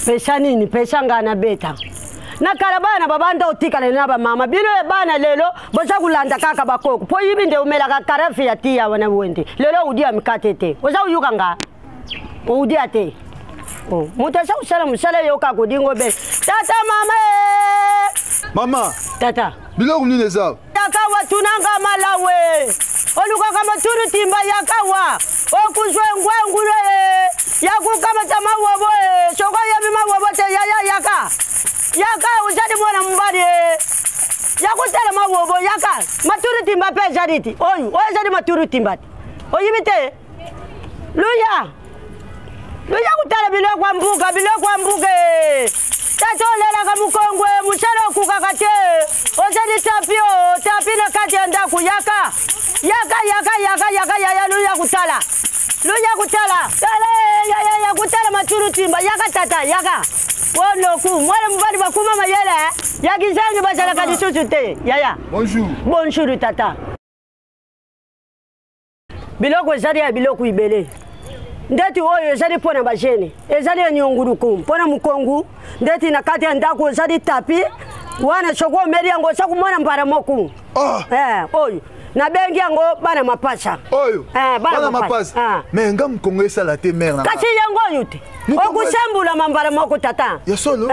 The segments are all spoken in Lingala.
Pesa nini? Pesa ngai nabeta. Na kala bana babanda otikala na bamama bino ya bana lelo boza kulanda kaka bakoko mpo yibi nde omelaka karafe ya tiya wana wende lelo udia mikate te oza uyuka nga oudia te. Oh, moto aza kosala mosala yoka kodingo be tata mama e mama tata biloko nini eza yakawa tunanga malawe olukaka maturu timba yakawa okuzwa engwengulu e yakukamata mawobo e soko oyebi mawobo te yaya yaka yaka ozali mwana mobali e yakutala mawobo yaka maturu timba mpe ezali ti oyo oyo ezali maturu timba te oyibi te luya luya kutala biloko ya mbuka biloko ya mbuka e tata olelaka mokongwe mosala okukaka te ozali tapi o tapi na kati ya ndako yaka yaka yaka yaka yaka yaya luya kutala luya kutala tala yaya ya kutala matulu timba yaka tata yaka woloku mwana mobali bakuma mayele ya kizangi bazalaka lisusu te yaya. Bonjour. Bonjour tata. Biloko ezali ya biloko ibele ndeti oyo ezali mpo na bagene ezali ya nyonguluku mpo na mokongu ndeti na kati ya ndako ezali tapi wana soki omeli yango oza komona mbala moko. Oh. Oyo nabengi yango bana mapasa. Oyo bana mapasa. Mais nga mokongo esala te mare na kasi yango oyo te okusembulama mbala moko tata. Ya solo?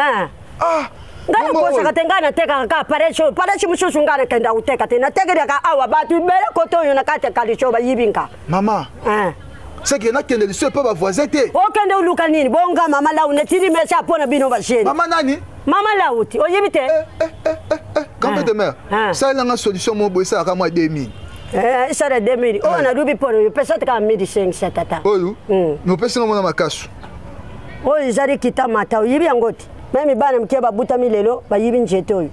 Ngai nakosaka te, ngai natekaka kaka pareshi oyo pareshi mosusu ngai nakenda koteka te natekelaka awa bato ebele kote oyo na kati ya kalisho bayibi nga. Mama, seke nakende liso epa bavoisin te. Okende oluka nini bonga mama lau netindi mesa mpo na bino bagene. Mama nani? Mama lau ti oyebi te. Grand de mère, salelanga solution moko boye esalaka mwa 2000. Esala 2000 oyo nalubi mpo na yo pesa te kaka 1500 tata. Oyo nopesinga mwana makasu. Oyo ezali kita mata oyibi yango te meme bana mike babutami lelo bayibi nzete oyo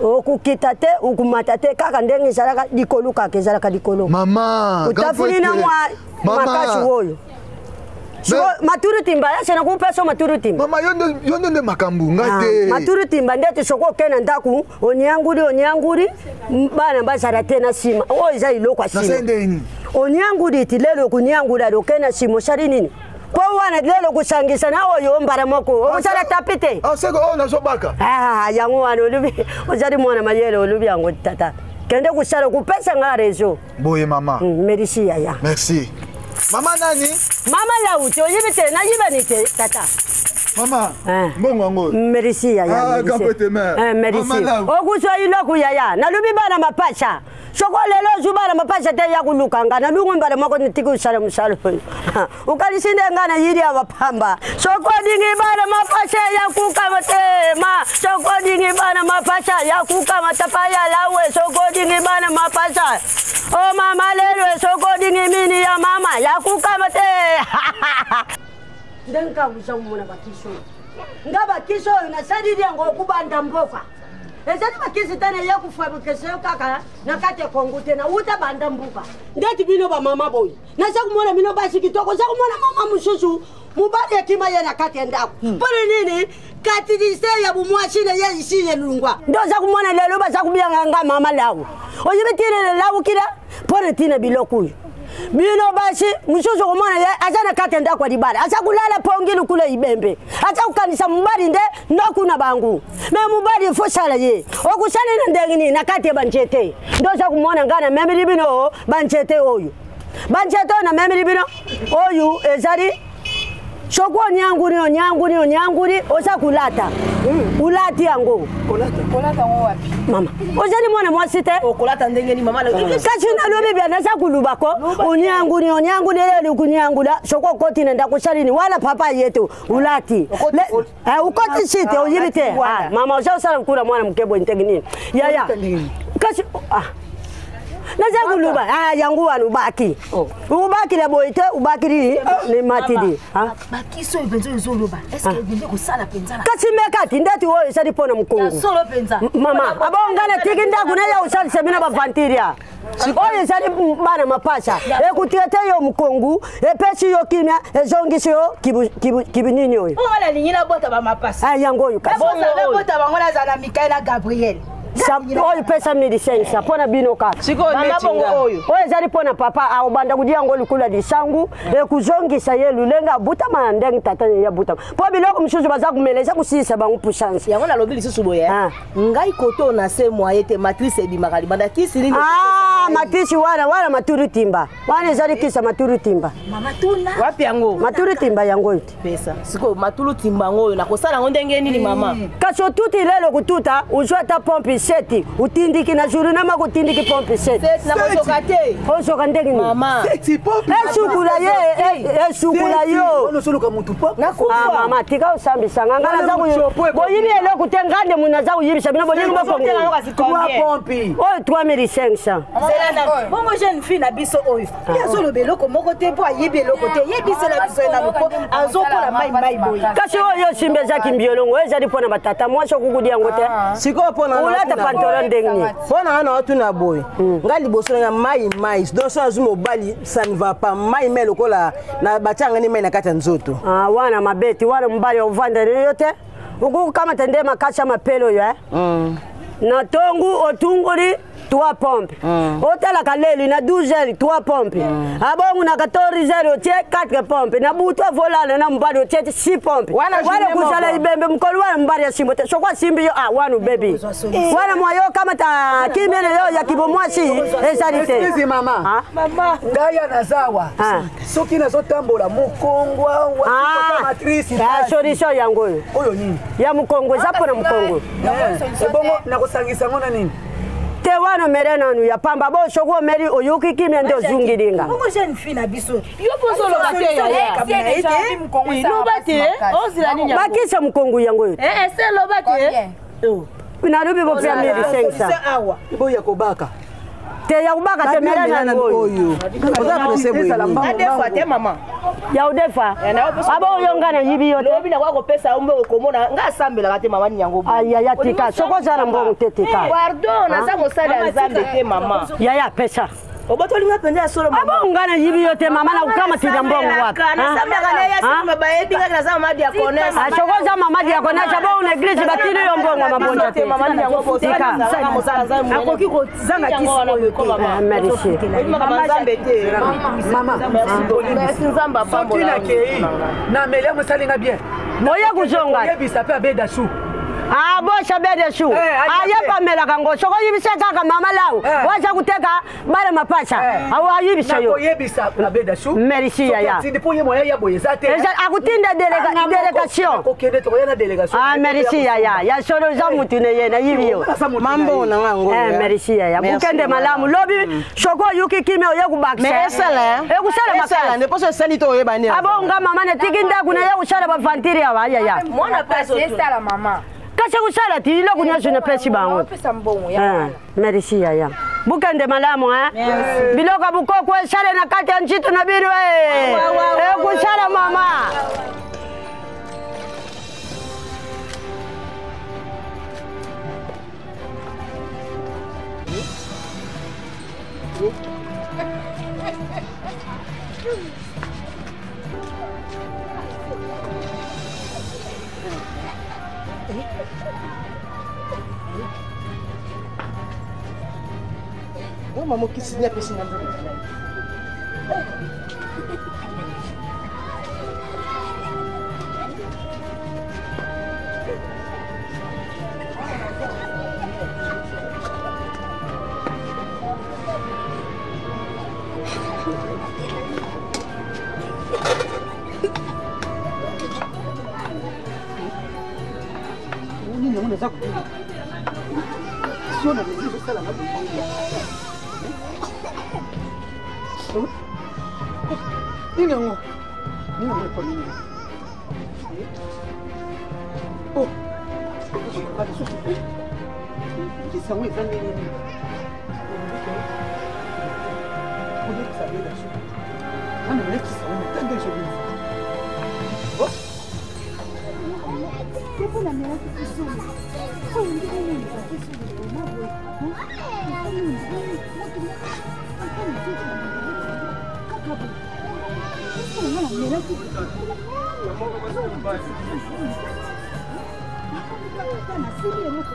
okukita te okumata te kaka ndenge ezalaka likolo kaka ezalaka likolo. Mama, otafuni na mwa makasi oyo maturu timba yase nakupesa maturu timba. Mama yo nde makambo nga te. Maturu timba ndeti soki okei na ndako onianguli onianguli bana bazala te na nsima oyo eza eloko ya nsima onianguli ti lelo okoniangula okei na nsima osali nini mpo wana lelo kosangisa na oyo mbala moko okosala tapi te. Seke oyo nazobaka. Yango wana olubi ozali mwana mayele olubi yango tata kende kosala kopesa nga réseau. Boye mama. Merci yaya. Merci. Mama nani? Mama Lauti oyebi te nayibani te tata. Mama, mbongo yango. Merci yaya. Merci. Okuswa iloko yaya nalubi bana mapasa. Soko lelo ozwi bana mapasa te ya koluka nga nalungu mbala moko natiki kosala mosala oyo okanisi nde nga nayili awa pamba soko olingi bana mapasa ya kukama te ma soko olingi bana mapasa ya kukama tapa ya lawe soko olingi bana mapasa o mama lelo soko olingi mini ya mama ya kukama te ndenge kakuza komona bakisi oyo nga bakisi oyo nasalili yango okubanda mboka ezali bakisi te naye kofabrikation kaka na kati ya kongo te nauta banda mbuka ndeti bino bamama boye naza komona bino basi kitoko oza komona mama mosusu mobali akima ye na kati ya ndako mpona nini katilise ya bomwasi na ye isi ye lungwa nde oza komona lelo baza kobianga nga mama lau oyebi tina lelawukila mpona ntina biloko oyo bino basi mosusu okomona ye aza na kati ya ndako ya libala aza kulala pongi lukula ibembe aza kokanisa mobali nde ndoku na bango me mobali efo sala ye okosala na ndenge nini na kati ya banzete nde oza komona ngai namemeli bino banzete oyo banzete oyo namemeli bino oyo ezali soki onyanguli onyanguli onyanguli oza kulata ulati yango. Kolata yango wapi? Mama ozali mwana mwasi te. Okolata ndenge nini mama? Kasi nalobi bia naza kuluba ko onyanguli onyanguli eleli kunyangula soki okoti na ndako osali nini wana papa ye te ulati ukoti si te oyibi te mama oza osala kukula mwana moke boye ndenge nini yaya kasi naza kuluba yango wana ubaki ubakila boye te ubakili ni matidi. Bakisi oyo mpenza ezoloba eske ebende kosala mpenza? Kasi mekati ndeti oyo ezali mpo na mokongo. Solo mpenza. Mama abonga natiki ndako na ya osalisa bino bavantiria oyo ezali bana mapasa ekutika te yo mokongu epesi yo kimia ezongisi yo kibinini oyo. Oyo nalingi nabota bamapasa. Yango oyo kasi. Nabota bango nazala na Mikael na Gabriel. Oyo pesa 1500 mpo na bino kaka. Oyo oyo ezali mpo na papa, aobanda kodia yango likolo ya lisangu, ekozongisa ye lulenge abutama na ndenge tata ye abutama, mpo biloko mosusu baza komela eza kosilisa bango puissance. Yango nalobi lisusu boye, ngai koto na se moye te, matrice ebimaka libanda, kisi nini? Matrice wana wana maturu timba wana ezali kisa maturu timba. Wapi yango? Maturu timba yango ete pesa sikoyo matulu timba yango oyo nakosala yango ndenge nini mama? Kasi otuti lelo kututa, ozwi ata pompe seti, utindiki na journée moko, otindiki pompe seti. Nakosoka te. Osoka ndenge nini? Mama, esukula ye, esukula yo. Mama, tika osambisanga nga, naza boyibi eloko te, nga nde mu naza koyibisa bino, bolingi bokongo oyo 3500. Bongo jeune fille na biso oyo, ye azoloba eloko moko te mpo ayebi eloko te, yebisela biso ye nano mpo azokola mai mai boye. Kasi oyo osimba ezaki mbiolongo, oyo ezali mpo na batata, mwasi okukudi yango te. Sikoyo mpona olata pantalon ndenge nini? Mpo na nga na otuna boye, nga liboso nanga mai mai, donc so azwi mobali, ça ne va pas, mai mai lokola batia nga ni mai na kati ya nzoto. Wana mabeti wana, mobali ovanda yo te, okukamata nde makasi ya mapele oyo na tongu otungoli 3 pompe, otalaka leli na 12 heures 3 pompe, abongo na 14 heures otie 4 pompe, na butu avolala na mobali otie 6 pompe. Wana kozala ibembe mokolo wana, mobali asimbo te, soko asimbi yo, wana obebi wana mwa yo kamata kimia na yo ya kibomwasi ezali te. Excuse mama, ngai ya nazawa soki nazotambola mokongo matrice. Solution yango oyo. Oyo nini? Ya mokongo, eza mpona mokongo. Ebongo nakosangisa yango na nini? Te, wana omele nanu ya pamba, bo soki omeli oyoki kimia nde ozungilinga. Bongo jeune fille na biso? Yo mpo ozoloba te, yaya, loba te, ozela nini? Bakisa mokongo yango oyo. Ese loba te. Nalobi bopia 1500. Awa boya kobaka. Te, ya kobaka te, mele nanu oyo. Oza presse boye? Adefa te, mama. Ya odefa abo oyo nga nayibi yo te. Lobi nakoka kopesa yo mbongo, komona nga asambelaka te, mama, nini yango? Ayaya, tika, soki oza na mbongo te, tika. Pardon, naza mosali ya Nzambe te, mama. Yaya, pesa. Obotolinga mpenza ya solo. Abo nga nayibi yo te, mama, nakokamatila mbongo wapi? Nasambelaka na ye, bayebi ngaki naza mama diaconesse. Soki oza mama diaconesse, abo na église batili yo mbongo mabonza te. Tika. Akoki kozanga kisi oyo te. Merci. Nzambe te. Mama, soki nakei nameli yango esalinga bien. Oye kozonga. Oyebisa mpe abeda su. Bosha bede su aye pamelaka ngo, soki oyibisa kaka mama lau waza kuteka bana mapasa, awo ayibisa yo. Nakoyebisa abeda su. Merci, yaya. Tindi mpo ye moya ya boye eza te. Akutinda délégation. Kokende, tokoya na délégation. Merci yaya, ya solo oza mutu ne ye, nayibi yo. Mambo na nga yango. Merci yaya, bukende malamu, lobi soki oyuki kimia oye kubakisa. Esala. Ekusala makasi nde poso esali to oyeba nde. Abo nga mama natiki ndako na ye kusala bavantiri awa, yaya. Mwana esala mama. Kasi kusala ti iloko nyonso napesi bango. Merci yaya, bukende malamu. Biloko ya bukoko esale na kati ya nzitu na bino, ekusala mama. Mama, okisi nde apesi nga nzambe. Nini yango naza kobina sio na meli ezosalanga boye? Nini yango? Nini yango ekoli? Nini? Oh, kisi yango eza ndenge nini? Oyebisa bela so wana melekisa yango tande ezobimisa. Mpo namelaki kisolo oyo, ndenge nini bakisolo oma boye? Kaka boye nga namelaki. Nasili eloko.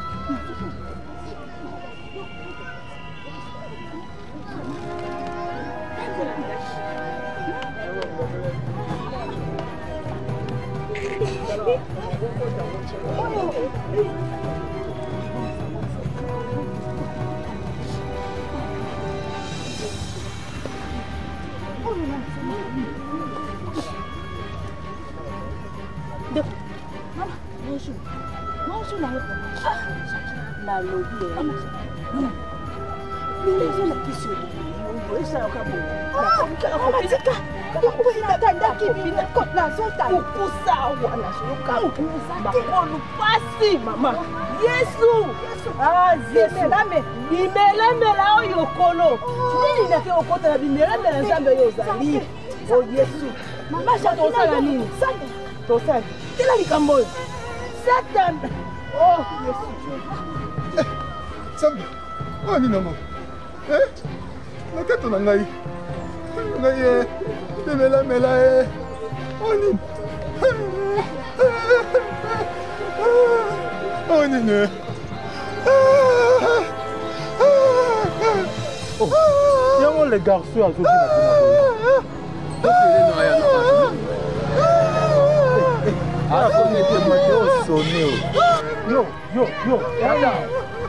Nalobi ezolakisi oyo esalaka boyenazomokusa awa nazoyoka makolo pasi mama yesu bimelamela oyo kolo nini nake okota na bimelamela nzambe oyo ozali o yesu tosala nini tosala tela likambo oyo satan oh yesu. Nzambe, oyo nini yango? Loketo na ngai ngai ye emelamela ye, oyo nini? Oyo nini? Yango le garçon azobina bina boye. Yo, yo, yo,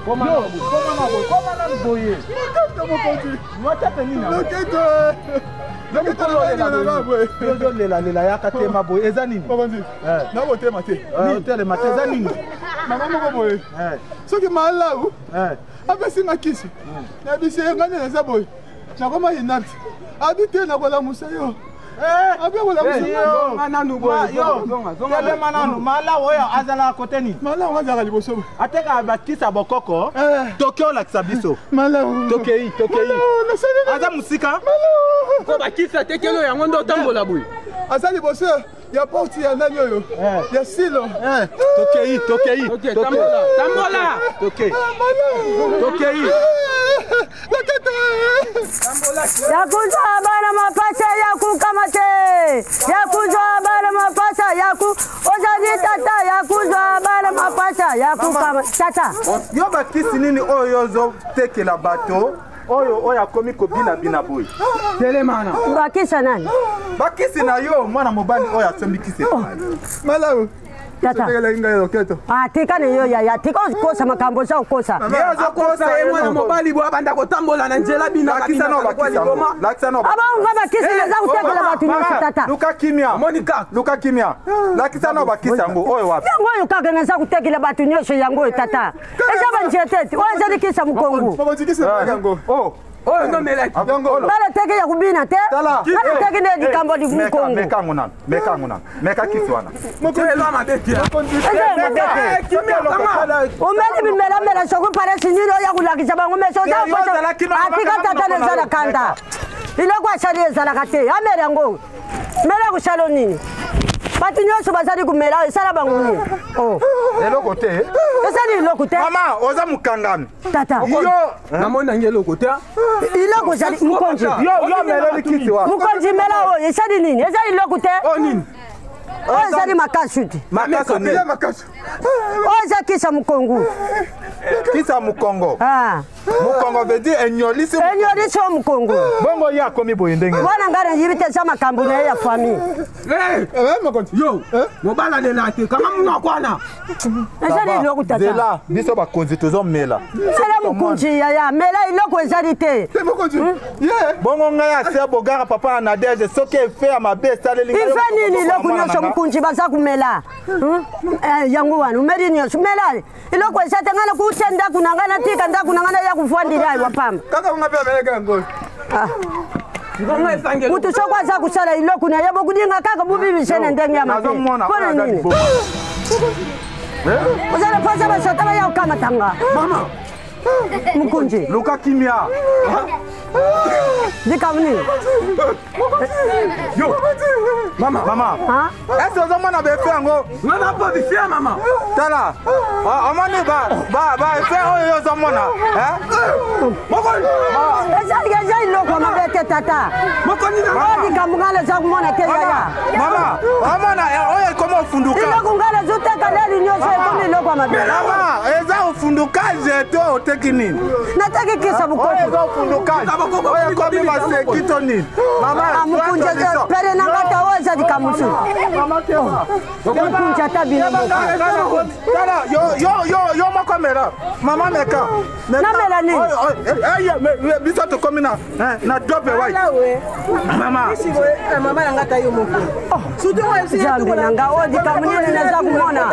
koma nanu boye. Loketo nini? Ozolelalela yaka tema boye, eza nini? Nakotema te. Otelema te, eza nini? Mama moko boye, soki malau apesi nga kisi, nayebisi ye ngai nde naza boye, nakoma inapte, abi te nakolamusa yo, abi akolamusa. Telema nanu. Malawu oyo azalaka kote nini? Malawu azalaka liboso. Atekaka bakisi ya bokoko. Toke olakisa biso. Malawu. Tokei, tokei. Aza mosika. Ko bakisi atekeli oyo, yango nde otambola boye. Aza liboso ya porte ya nani oyo ya silo. Tokei, tokei. Tambola, tambola. Tokei, tokei. Yakuzwa bana mapasa yakukamate, yakuzwa bana mapasa yaku ozali tata, yakuzwa bana mapasa yakukama tata. Yo, bakisi nini oyo ozotekela bato oyo, oyo akomi kobinabina boye? Telemana. Bakisa nani? Bakisi na yo, mwana mobali oyo asombi kisi epai. Malawu. Tata. Otekelaki ngai loketo. Ah, tika na yo yaya, tika okosa makambo oza okosa. Ye azokosa ye mwana mobali boye abanda kotambola na nzela. Lakisa nao bakisi yango, lakisa nao. Abongo bakisi naza kotekela bato nyonso tata. Luka kimia. Monika. Luka kimia, lakisa nao bakisi yango oyo wapi. Yango oyo kaka naza kotekela bato nyonso, yango oyo tata, eza banzete te, oyo ezali kisa mokongo. Mokonzi, kisi na yango. Oh. Oyo ndomelaki. Bala teke ya kubina te, Tala. bala teke nde likambo Meka. mokongo. Meka yango nanu, meka yango nanu, meka kisi wana. Elwa mabe te. Eza ya mabe te. Kimia, kama. Omeli bimelamela soki paresi nini oyo kolakisa bango meso. Te, yo ozalaki na- Atika tata, na eza na kanda, biloko asali ezalaka te. Amela yango, mela kosala nini? Bato nyonso bazali komela, esala bango nini? Oh. Eloko te. Esali eloko te. Mama, oza mokangami. Tata. Yo. Namoni nange eloko te. Eloko ezali, mokonzi. Yo meleli kisi wapi? Mokonzi, mela oyo, esali nini? Ezali eloko te. Oyo nini? Oyo ezali makasu te. Makaso nini? Makasi. Oyo eza kisa mokongo. Kisa mokongo? Ah. Mokongo veut dire enyolisi. Enyolisi oyo mokongo. Bongo ye akomi boye ndenge? Wana ngai nayebi te, eza makambo na ye ya famille. Mokonzi. Yo mobali alela te, kanga munoko wana. Ezali eloko tata. Zela, biso bakonzi tozomela. Zela mokonzi, yaya, mela, eloko ezali te. Te mokonzi ye. Bongo ngai asia bogara papa ya Nadege, soki efe ya mabe esaleli ngai, ife nini? yo Eloko mwana nyonso na nga. mokonzi baza komela. Eh, yango wana omeli nyonso, mela, eloko eza te. Ngai nakutia ndako na ngai, natika ndako na ngai, naya kuvwandila awa pamba. Kaka nga mpe ameleka yango. Ngonga esangeli. Mutu soko aza kosala eloko na ye, bokulinga kaka bobibise na ndenge ya mabe. Nazomona oyo Mpona aza nini? liboma. Oza na mposa basota baya kokamatanga. Mama. Mokonzi. Luka kimia. Likambo nini? Yo mama. Mama. Ah? Ese ozomona baefe yango? Nga na po bifia mama. Tala. Ah, omoni ba efe oyo yo ozomona, eh? Mokonzi. Ezali, eza eloko ya mabe te tata. Mokonzi na Oyo likambo ngai naza komona te yaya. Mama, omona oyo ekoma ofunduka. Eloko ngai nazoteka leli nyonso ekomi eloko ya mabe. Mama, eza ofundukage to oteki nini? Nateki kisa Oyo bokoko. eza ofundukage, oyo ekomi maseki to nini, mama? Mokonzi, pere na ngai te, oyo eza likambo mosusu. Mama, keba. Mokonzi, ata bino moko. Tala, yo moko mela. Mama, meka. Namela nini? Biso tokomi na dope wai, mama. Mama na ngai, ta yo moko. Nzambe na ngai, oyo likambo nini naza komona?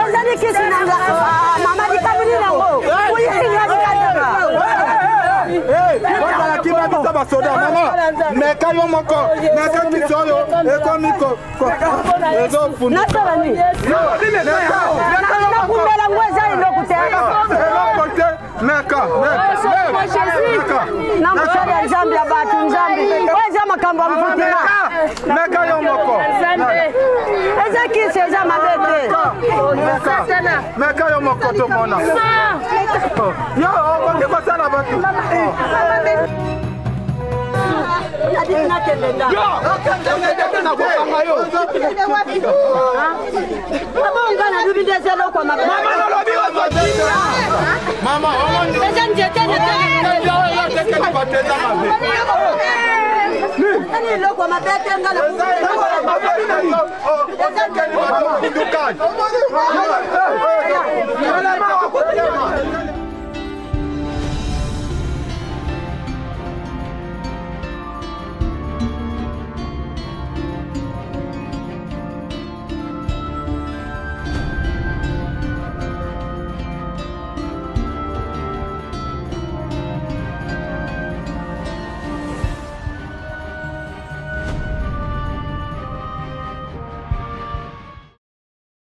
Ezali kisi nanga mama likambo nini yango oyelinga likataka. Ozala kima biso basoda mama, meka yo moko, meka kisi oyo ekomi ezofunda. Nasala nini? Nakumbela ngo eza eloko te. Eloko te, meka. Na mosali ya Nzambe ya bato, Nzambe oyo eza makambo ya mfutima. Meka yo moko. Eza kisi, eza mabe te. Meka yo moko tomona yo okoki kosala bato. Nakende ndako. Abonga nalubi nde eza eloko ya mabe. Mama, eza nzete. Ani eloko ya mabe te, nga.